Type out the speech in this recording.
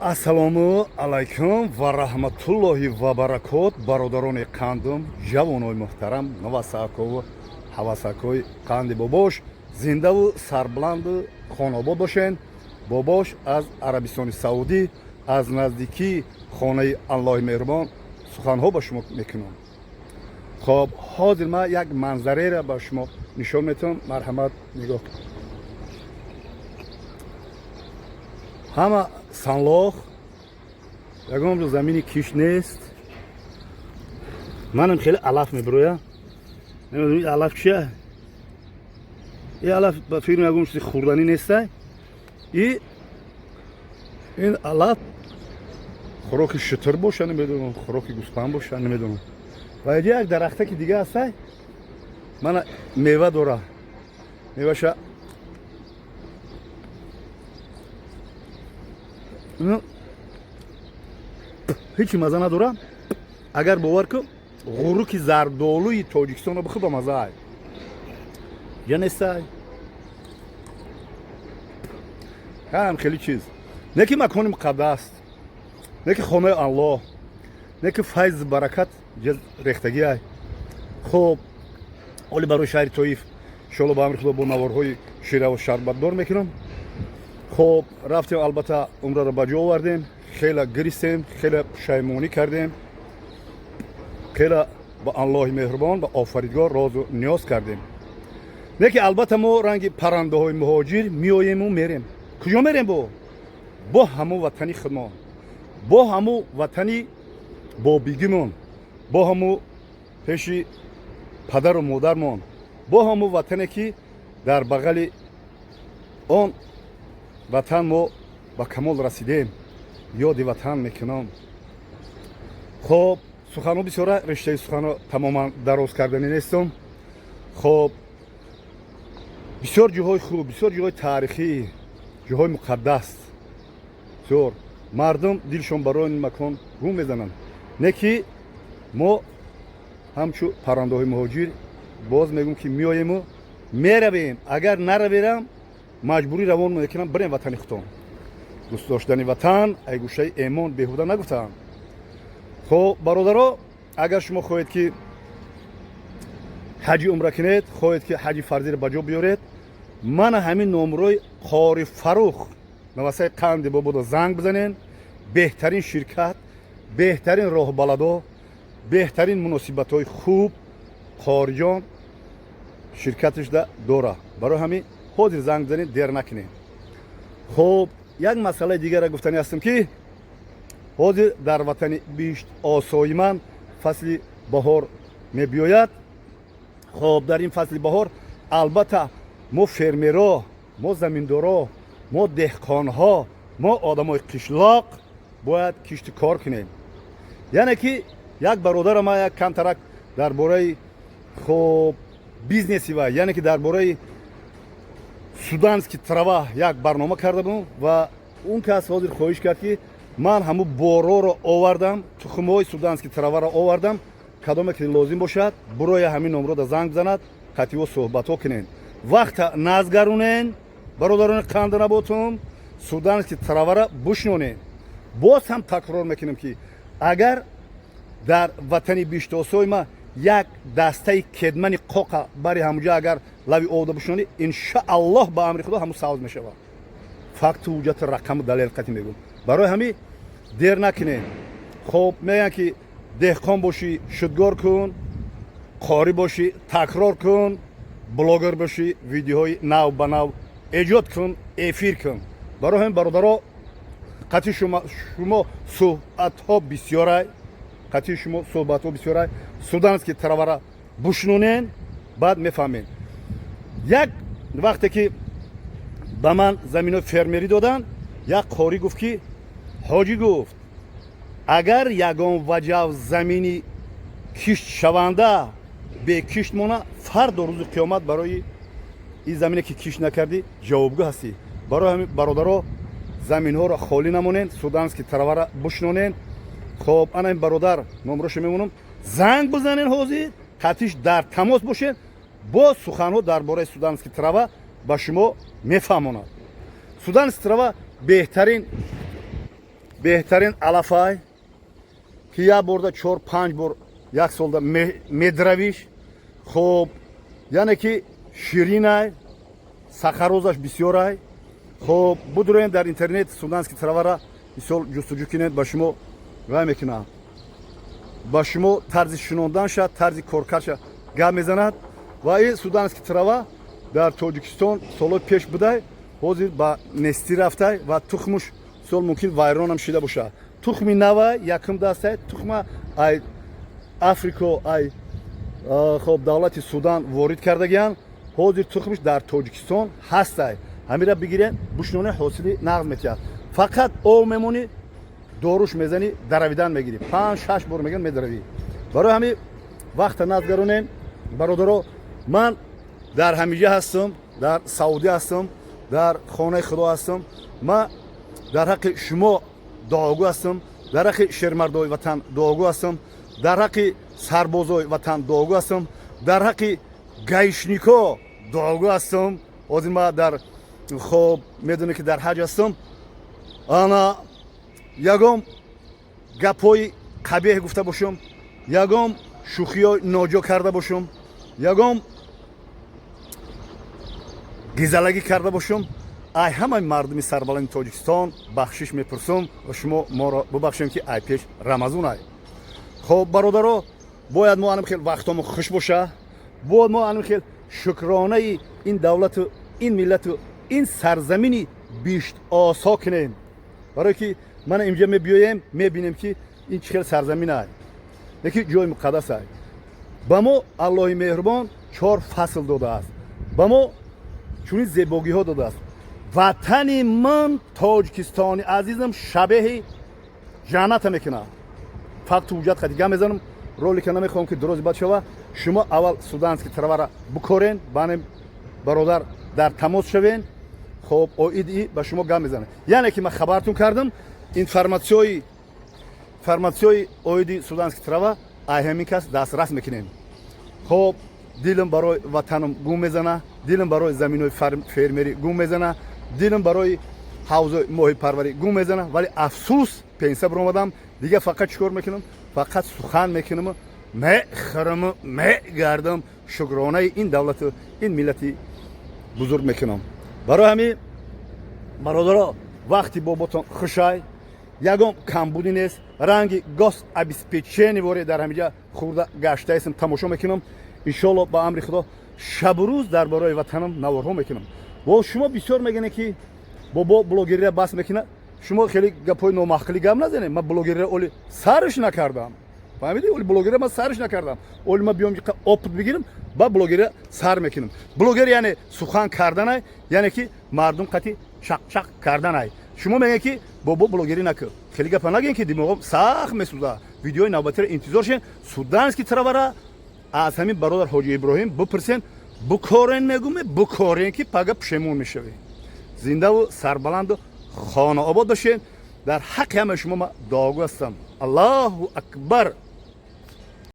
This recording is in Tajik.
Ассалому алайкум ва раҳматуллоҳи ва баракот, бародарони қандум, ҷавонои муҳтарам, навасакову ҳавасакои қанди бобош, зиндаву сарбаланду хонобод бошен. Бобош аз Арабистони Саудӣ, аз наздикии хонаи Аллоҳи меҳрубон суханҳо ба шумо мекунам. Хоб, ҳозир ман як манзареро ба шумо нишон метавам, марҳамат, нигоҳ кунед. Ҳама санлоқ, ягон ҷо замини кишт нест. Манам хеле алаф мебироя, намедонам ин алаф чия. Ин алаф ба фикр ягон чизи хӯрданӣ нестай. И ин алаф хӯроки шутур боша, намедонам, хӯроки гӯспанд боша, намедонам. Ва иҷа як дарахтаки дига ҳастай, мана мева дора, меваша ҳечи маза надора. Агар бовар кун, ғуруки зардолуи Тоҷикистонро бихӯр, ба маза ай. Я нестай, ҳам хеле чиз не ки макони муқаддас, не ки хонаи Аллоҳ, не ки файзу баракат рехтагӣ ай. Хуб, оли барои шаҳри Тоиф иншоалло ба амри Худо бо наворҳои шираву шарбатдор мекунам. Хоб, рафтем, албатта, умраро ба ҷо овардем, хеле гиристем, хеле пушаймонӣ кардем, хеле ба Аллоҳи меҳрубон, ба Офаридгор розу ниёз кардем. Не ки албатта мо ранги паррандаҳои муҳоҷир меоему мерем. Куҷо мерем? Бо ҳамун ватани худмон, бо ҳамун ватани бобигимон, бо ҳамун пеши падару модармон, бо ҳамун ватане ки дар бағали он ватан мо ба камол расидем. Ёди ватан мекунам. Хоб, суханҳо бисёра, риштаи суханҳо тамоман дароз карданӣ нестам. Хоб, бисёр ҷоҳои хуб, бисёр ҷоҳои таърихӣ, ҷоҳои муқаддас, бисёр мардум дилшон барои ин макон гум мезананд. Не ки мо ҳамчу паррандаҳои муҳоҷир, боз мегӯм, ки меоему меравем. Агар нараверам, маҷбурӣ равон мекунам, бирем ватани худтон. Дӯст доштани ватан ай гӯшаи эмон беҳуда нагуфтаанд. Хоб, бародаро, агар шумо хоҳед ки ҳаҷи умра кунед, хоҳед ки ҳаҷи фарзиро ба ҷо биёред, мана ҳамин номрои Қори Фарух, навасаи қанди бободо занг бизанен. Беҳтарин ширкат, беҳтарин роҳбаладо, беҳтарин муносибатҳои хуб Қориҷон ширкаташда дора. Барои ҳамин ҳозир занг бизанед, дер накунед. Хуб, як масъалаи дигарро гуфтанӣ ҳастам, ки ҳозир дар ватани бишт осои ман фасли баҳор мебиёяд. Хоб, дар ин фасли баҳор албатта мо фермеро, мо заминдоро, мо деҳқонҳо, мо одамои қишлоқ бояд кишту кор кунем. Яъне ки як бародара ма як камтарак дар бораи, хоб, бизнеси ва яъне ки дар бораи суданский трава як барнома карда будам ва он кас ҳозир хоҳиш кард, ки ман ҳамун бороро овардам, тухмҳои суданский траваро овардам, кадоме ки лозим бошад, буроя ҳамин номрода занг бизанад, қативо суҳбатҳо кунен, вақта назгарунен. Бародарони қанданаботум, суданский травара бушнонен. Боз ҳам такрор мекунем, ки агар дар ватани биштосои ма як дастаи кедмани қоқа бари ҳамуҷа агар лави овда бушонӣ, иншааллоҳ, ба амри Худо ҳамун савз мешавад. Факту ҳуҷҷату рақаму далел қатӣ мегӯм. Барои ҳамин дер накунем. Хоб, мегӯянд, ки деҳқон бошӣ, шудгор кун, қорӣ бошӣ, такрор кун, блогер бошӣ, видеоҳои нав ба нав эҷод кун, эфир кун. Барои ҳамин, бародаро, қатъи шумо суҳбатҳо бисёрай, қатъи шумо суҳбатҳо бисёрай. Суданский травара бушнунен, баъд мефаҳмед. Як вақте ки ба ман заминои фермерӣ доданд, як қорӣ гуфт, ки ҳоҷӣ, гуфт, агар ягон ваҷав замини киштшаванда бекишт мона, фардо рӯзи қиёмат барои ин замине ки кишт накардӣ, ҷавобгӯ ҳастӣ. Барои ҳамин, бародаро, заминҳоро холӣ намонен, суданский травара бушнонен. Хоб, ана ин бародар номроша мемонам, занг бизанен, ҳозир қатиш дар тамос бошед, бо суханҳо дар бораи суданский трава ба шумо мефаҳмонад. Суданский трава беҳтарин. Беҳтарин алафай, ки як борда чор панҷ бор як солда медравиш. Хоб, яъне ки ширинай, сахарозаш бисёрай. Хоб, будуроем дар интернет, суданский травара мисол ҷустуҷӯ кинед, ба шумо вай мекунад, ба шумо тарзи шинонданша, тарзи коркарша гап мезанад. Ва ин суданский трава дар Тоҷикистон солҳои пеш будай, ҳозир ба нестӣ рафтай ва тухмуш сол мумкин вайронам шида бошад. Тухми навай, якум дастай тухма ай Африко, ай, хоб, давлати Судан ворид кардагиян. Ҳозир тухмиш дар Тоҷикистон ҳастай. Ҳамира бигирен, бушноне, ҳосили нағз метиҳад. Фақат об мемонӣ, доруш мезанӣ, даравидан мегирӣ, панҷ шаш бор меган медаравӣ. Барои ҳами вақта назгаронем, бародаро. Ман дар ҳамиҷа ҳастам, дар Саудӣ ҳастам, дар хонаи Худо ҳастам. Ман дар ҳаққи шумо дуогӯ ҳастам, дар ҳаққи шермардои ватан дуогӯ ҳастам, дар ҳаққи сарбозои ватан дуогӯ ҳастам, дар ҳаққи гаишнико дуогӯ ҳастам. Ҳозир ман дар, хоб, медонем, ки дар ҳаҷ ҳастам. Ана ягон гапҳои қабеҳ гуфта бошам, ягон шӯхиҳои ноҷо карда бошам, ягон гизалагӣ карда бошам, ай ҳамаи мардуми сарбаланди Тоҷикистон бахшиш мепурсам ва шумо моро бубахшем, ки ай пеш Рамазон ай. Хоб, бародаро, бояд мо анам хел вақтомо хуш боша, бояд мо анам хел шукронаи ин давлату ин миллату ин сарзамини биштосо кунем, барое ки мана инҷа мебиёем, мебинем, ки ин чӣ хел сарзамин ай, леки ҷои муқаддас ай. Ба мо Аллоҳи меҳрубон чор фасл додааст, ба мо чунин зебогиҳо додааст. Ватани ман, Тоҷикистони азизам, шабеҳи ҷанната мекунад. Факту ҳуҷҷат қати гап мезанам. Ролика намехоҳам, ки дурози бад шава. Шумо аввал суданский травара букорен, баънем бародар дар тамос шавен. Хоб, оиди ба шумо гап мезанам. Яъне ки ман хабартон кардам, информатсияи оиди суданский трава ай ҳамин кас дастрас мекунем. Хоб, дилам барои ватанам гум мезана, дилам барои заминҳои фермерӣ гум мезана, дилам барои ҳавзои моҳипарварӣ гум мезана. Вале афсӯс, пенсия биромадам, дигар фақат чӣ кор мекунам? Фақат сухан мекунаму мехӯраму мегардам, шукронаи ин давлату ин миллати бузург мекунам. Барои ҳамин, бародаро, вақти боботон хушай, ягон камбудӣ нест. Ранги гособеспечение воре дар ҳамиҷа хурда гаштаистам, тамошо мекунам. Иншоалло, ба амри Худо, шабу рӯз дар бораи ватанам наворҳо мекунам. Во шумо бисёр мегӯнед, ки бобо блогерия бас мекунад. Шумо хеле гапҳои номаъқулӣ гап назанед. Ман блогерия оли сарш накардам, фаҳмидӣ? Оли блогерия ман сарш накардам. Оли ман биём, опыт бигирам, ба блогерия сар мекунам. Блогер яъне сухан карданай, яъне ки мардум қати чақчақ карданай. Шумо мегӯед, ки бобо блогерӣ накун. Хеле гапа нагӯед, ки димоғом сахт месӯза. Видеои навбатиро интизор шен. Суданский травара аз ҳамин бародар Ҳоҷи Иброҳим бипурсен, букорен. Мегӯме, букорен, ки пага пушемон мешавед. Зиндаву сарбаланду хонаобод бошед. Дар ҳаққи ҳамаи шумо ман дуогӯ ҳастам. Аллоҳу акбар.